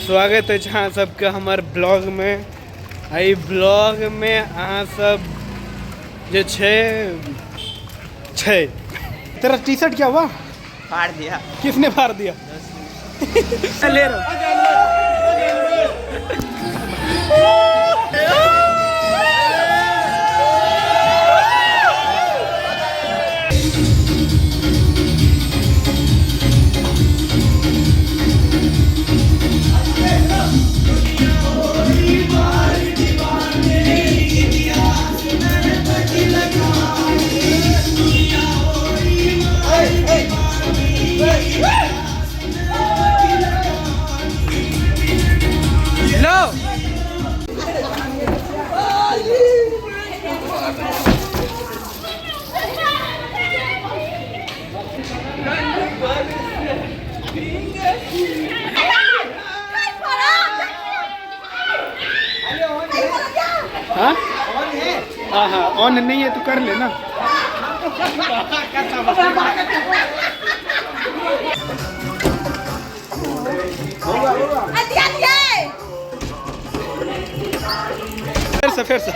स्वागत अछि अहाँ सबके हमर ब्लॉगमे। एहि ब्लॉगमे अहाँ सब जे छै छै। तेरा टी शर्ट क्या हुआ? फाड़ दिया। किसने फाड़ दिया? ले रहा। लो हाँ हाँ हाँ ऑन नहीं है तो कर लेना। फिर से फिर से।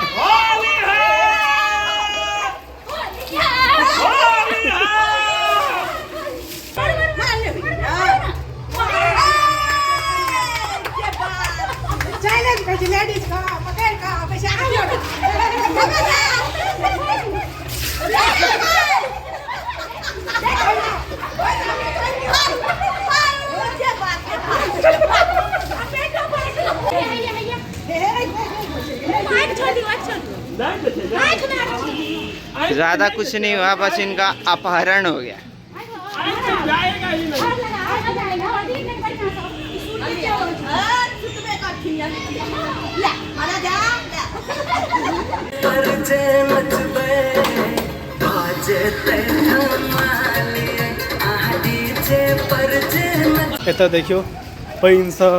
ज्यादा कुछ नहीं हुआ, बस इनका अपहरण हो गया। एतऽ देखियौ पानिसँ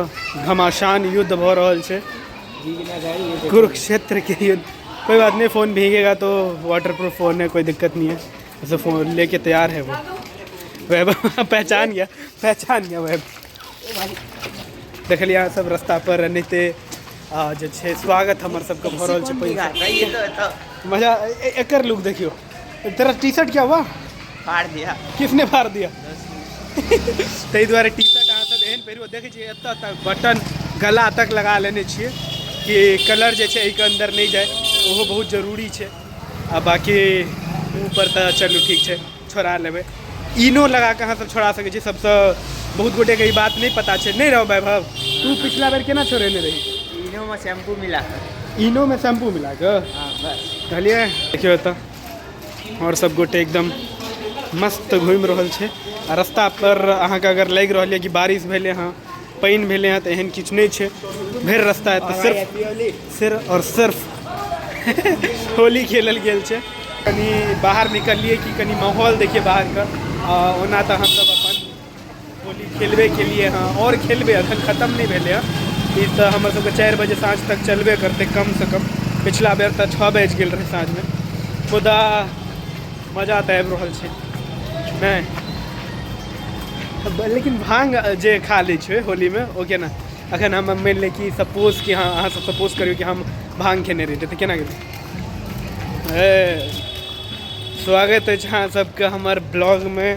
घमासान युद्ध भऽ रहल छै, कुरुक्षेत्र के युद्ध। कोई बात नहीं, फोन भीगेगा तो वाटरप्रूफ फोन है, कोई दिक्कत नहीं है। ऐसे फोन लेके तैयार है वो। वैभव पहचान गया, पहचान गया वैभव। देखलियै अहाँ सब रास्ता पर एनाहिते जे छै स्वागत हमर सबके भऽ रहल छै पानिसँ। ये तो मजा। एकर लुक देखियौ। तेरा टी शर्ट क्या हुआ? फाड़ दिया। किसने फाड़ दिया? ताहि दुआरे टी शर्ट अहाँ सब एहन पहिरू। देखै छियै एतऽ तक बटन गला तक लगा लेने छियै कि कलर जे छै एहिके अन्दर नहि जाय, ओहो बहुत जरूरी छै। आ बाकी ऊपर तऽ चलू ठीक छै, छोड़ा लेबै। इनो लगा कऽ अहाँ सब छोड़ा सकै छी। सबसँ बहुत गोटेके ई बात नहि पता छै। नहि रहो वैभव, तू पिछला बेर केना छोड़ेने रही? इनो में शैम्पू मिला कऽ। इनो में शैम्पू मिला कऽ? हाँ, बस। कहलियै देखियौ एतऽ आओर सब गोटे एकदम मस्त घुमि रहल छै। आ रास्ता पर अहाँके अगर लागि रहल यऽ कि बारिश भेलै हँ, पानि भेलै हँ, तऽ एहन किछु नहि छै। भरि रास्ता एतऽ सिर्फ सिर्फ और सिर्फ होली खेलल गेल छै। कनि बाहर निकललियै कि कनि माहौल देखियै बाहरके। ओना तऽ हमसब अपन होली खेलबे केलियै हँ आओर खेलबै, अखन खतम नहि भेलै हँ। ई तऽ हमर सबके 4 बजे साँझ तक चलबे करतै कमसँ कम। पिछला बेर तऽ 6 बाजि गेल रहै साँझमे, मुदा मजा तऽ आबि रहल छै। नहि लेकिन भांग जे खा लै छै होलीमे ओ केना? अखन हम मानि लै कि सपोज कि हँ अहाँ सब सपोज करियौ कि हम भांग खेने रहियै तऽ केना गेलै? स्वागत अछि अहाँ सबके हमर ब्लॉगमे।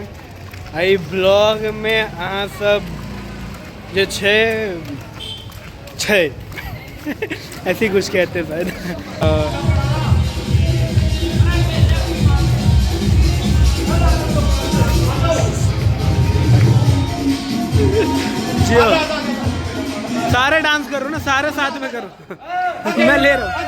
एहि ब्लॉगमे अहाँ सब जे छै छै ऐसे कुछ कहते शायद। जियो सारे डांस करो ना, सारे साथ में करो। मैं ले रहा हूँ।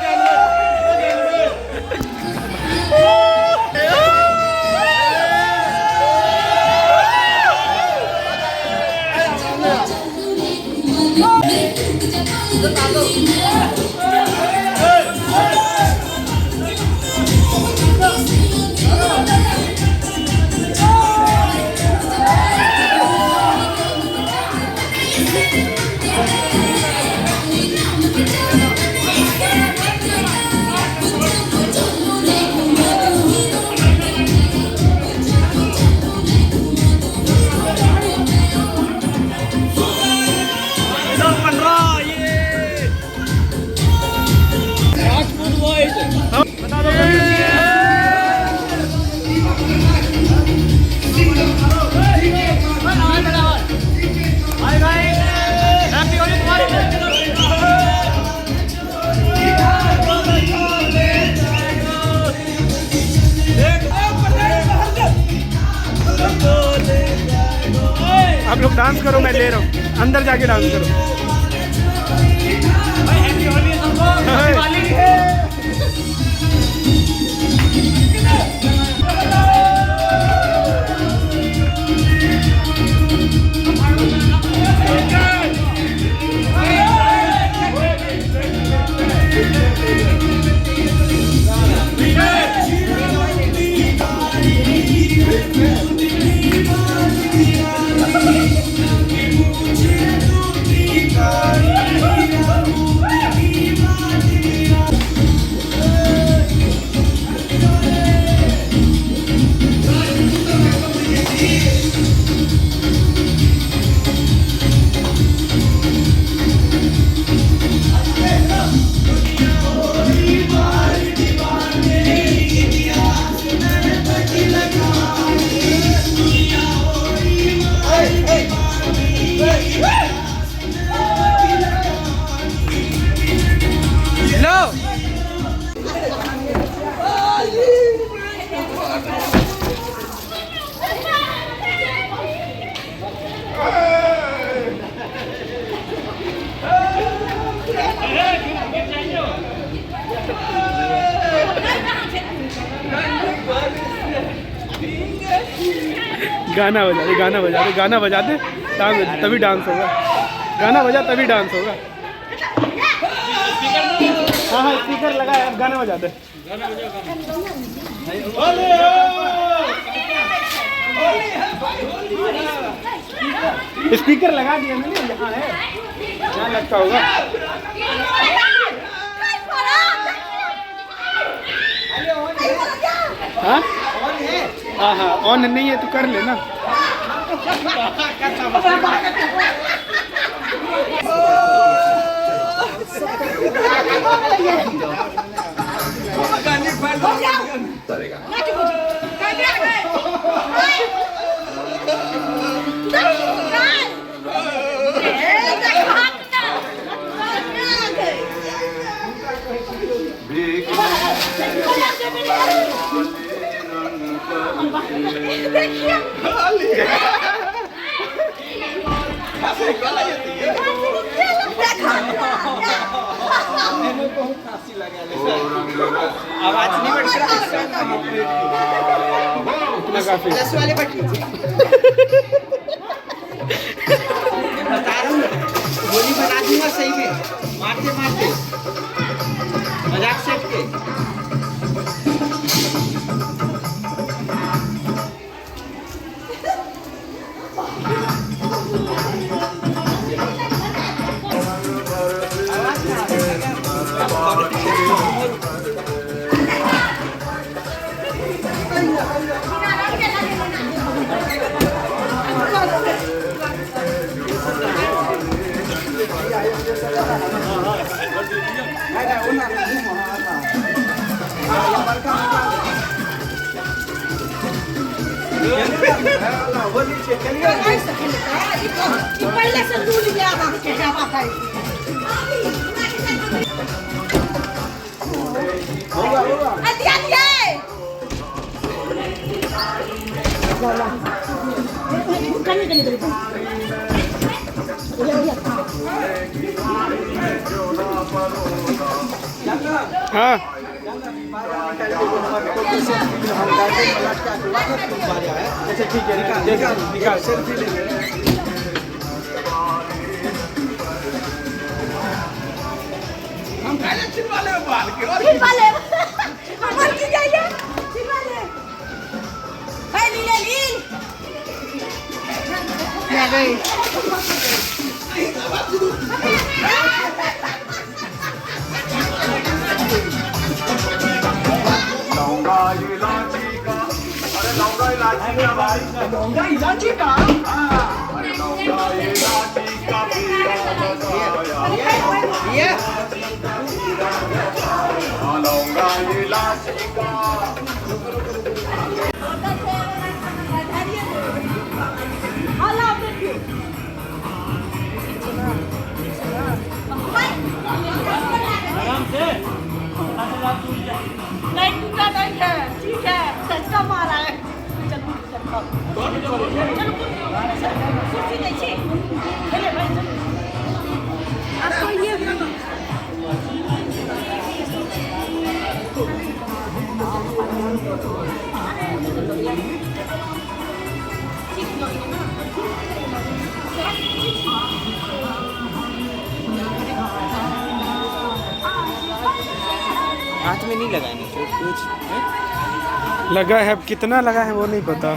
लोग डांस करो, मैं ले रहा हूँ, अंदर जाके डांस करो। लो। गाना बजा दे, गाना बजा दे, गाना बजा दे, तभी डांस होगा। गाना बजा तभी डांस होगा। हाँ हाँ स्पीकर लगा है, अब गाना बजा दे। स्पीकर लगा दिया मैंने, यहाँ है, यहाँ लगता होगा। हाँ हाँ हाँ ऑन नहीं है तो कर लेना। आवाज नहीं बढ़ रहा, इतना काफी। प्लस वाले बट मैं बता रहा हूँ, गोली बना दूंगा सही में, मारते मारते मजाक से हटके। पहले से दूध लिया हाँ अच्छा ठीक है, निकाल निकाल सेल्फी ले। नहीं टूटा नहीं है, ठीक है, सच्चा मारा है। चलो चलो। हाथ में नहीं लगाएंगे चोट कुछ हैं? लगा है, अब कितना लगा है वो नहीं पता।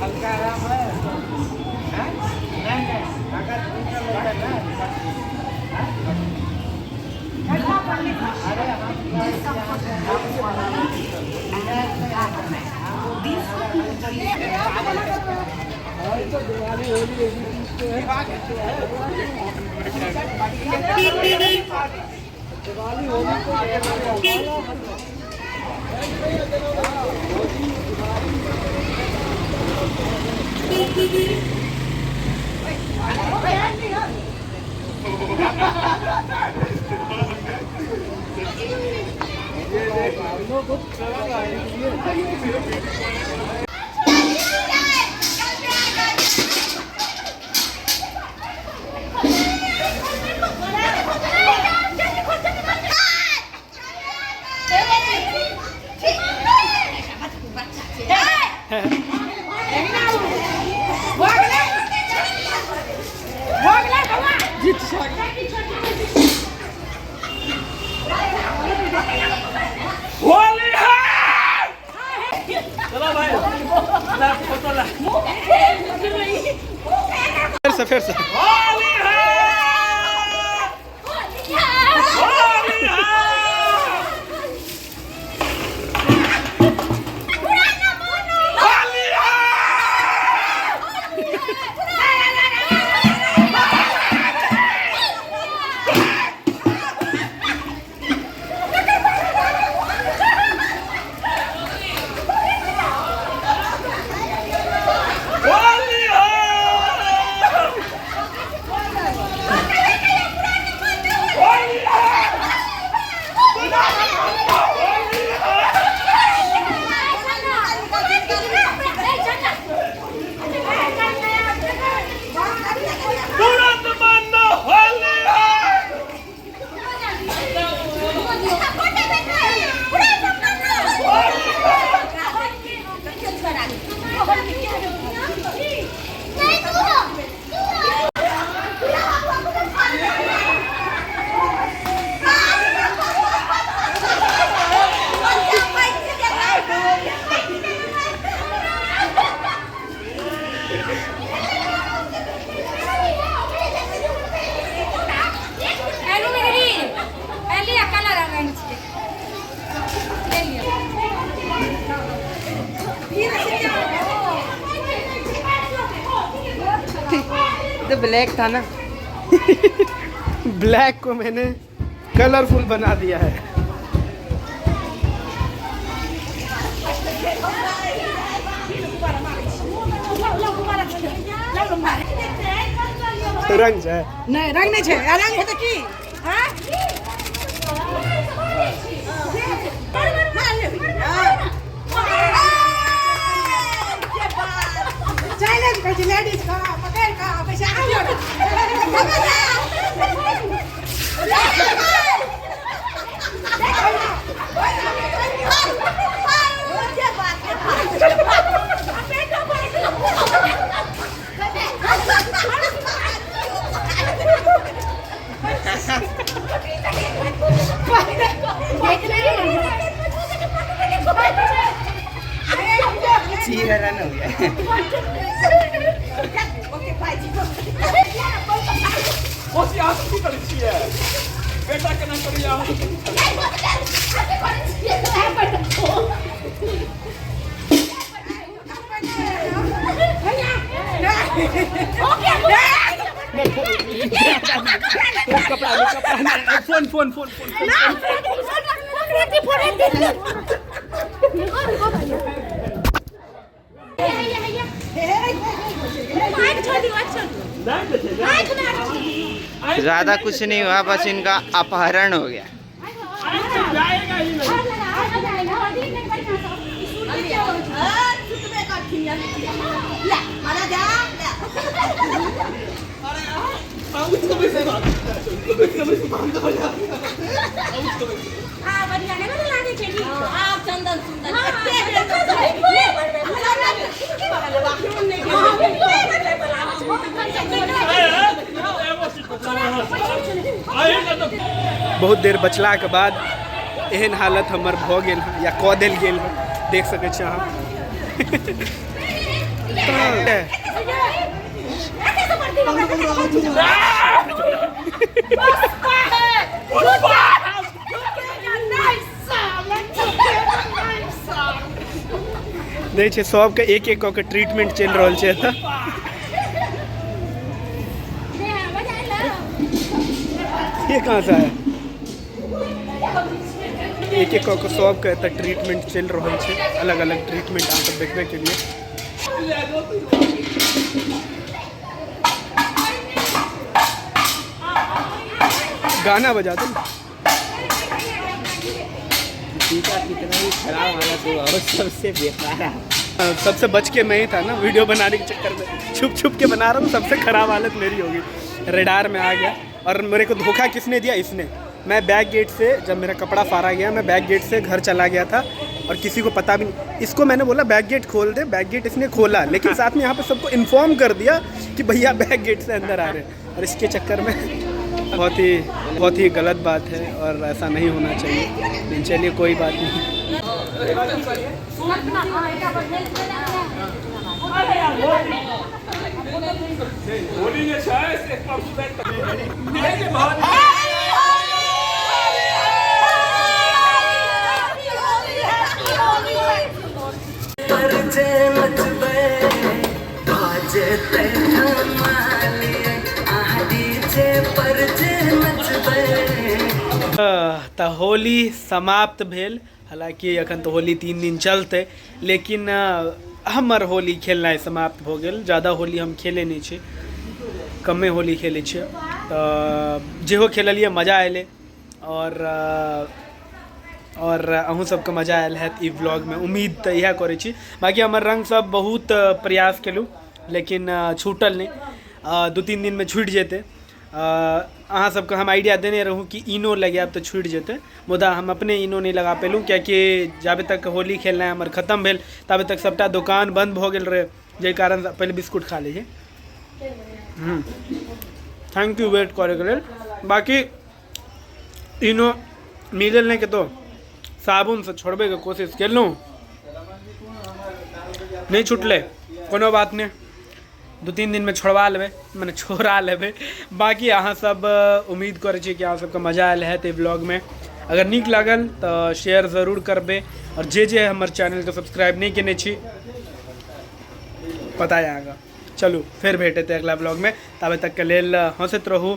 हल्का आराम है हैं? नहीं नहीं, अगर दूसरा लड़का ना। अरे फिर से, फिर से। ब्लैक था ना। ब्लैक को मैंने कलरफुल बना दिया है। रंग है। नहीं, रंग नहीं छै। रंग है तऽ की? हाँ? चैलेंज कहै छै लेडीज के, पकड़ि कऽ पैसा। चीरहरण हो गया। मौसी, अहाँ सब की करै छियै? बेटा केना करैया अहाँ? कपड़ा कपड़ा, फोन फोन फोन फोन। ज्यादा कुछ नहीं हुआ, बस इनका अपहरण हो गया। जाएगा ही नहीं। बहुत देर बचलाके बाद एहन हालत हमर भऽ गेल हँ या कऽ देल गेल हँ, देख सकै छी अहाँ। देखै छियै, सबके एक एक कऽ के ट्रीटमेंट चलि रहल छै एतऽ। ये कहाँ से आया? एक एक कऽ के सबके एतऽ ट्रीटमेंट चलि रहल छै। अलग अलग ट्रीटमेंट अहाँ सब देखबे के लिए। गाना बजा दो। का कितना भी खराब हालत हुआ वो सबसे बेकार है। सबसे बच के मैं ही था ना, वीडियो बनाने के चक्कर में छुप छुप के बना रहा हूँ, सबसे खराब हालत मेरी होगी। रडार में आ गया। और मेरे को धोखा किसने दिया? इसने। मैं बैक गेट से, जब मेरा कपड़ा फाड़ा गया, मैं बैक गेट से घर चला गया था और किसी को पता भी नहीं। इसको मैंने बोला बैक गेट खोल दे, बैक गेट इसने खोला, लेकिन साथ में यहाँ पे सबको इन्फॉर्म कर दिया कि भैया बैक गेट से अंदर आ रहे हैं। और इसके चक्कर में बहुत ही गलत बात है और ऐसा नहीं होना चाहिए, लेकिन चलिए कोई बात नहीं। होली जे छै से परसू राति तक नहि जे भऽ तऽ होली समाप्त भेल। हालाँकि अखन तऽ होली 3 दिन चलतै, लेकिन हमर होली खेलनाइ समाप्त भऽ गेल। ज़्यादा होली हम खेले नहि छी, कमे होली खेलै छियै। तऽ जेहो खेललियै मजा अयलै और अहूँ सबके मजा आयल हैत ई व्लॉगमे, उम्मीद तऽ इएह करै छी। बाकी हमर रंग सब बहुत प्रयास केलहुँ, लेकिन छूटल नहि। 2-3 दिनमे छूटि जेतै। अहाँ सबके हम आइडिया देने रहूँ कि इनो लगायब तऽ छूटि जेतै, मुदा हम अपने इनो नहि लगा पेलहुँ, कियाकि जाबे तक होली खेलनाइ हमर खत्म भेल ताबे तक सबटा दोकान बंद भऽ गेल रहै, जाहि कारण पहिले बिस्कुट खा लै छी। Thank you wait करैके लेल। बाकी इनो मिलल नहि कतौ, साबुनसँ छोड़बैके कोशिश केलहुँ, नहि छुटलै। कोनो बात नहि, 2-3 दिनमे छोड़वा लेबै, मने छोड़ा लेबै। बाकी अहाँ सब उम्मीद करै छी कि अहाँ सबके मजा आयल हैत एहि व्लॉगमे। अगर नीक लागल तऽ शेयर जरूर करबै, और जे जे हमर चैनलके सब्सक्राइब नहि केने छी, पता है अहाँके। चलू फेर भेट हेतै अगला ब्लॉगमे। ताबे तकके लेल हँसैत रहू,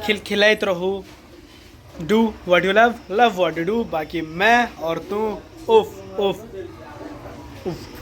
खिलखिलाइत रहू। Do what you love, love what you do. बाकी मैं और तू उफ उफ उफ।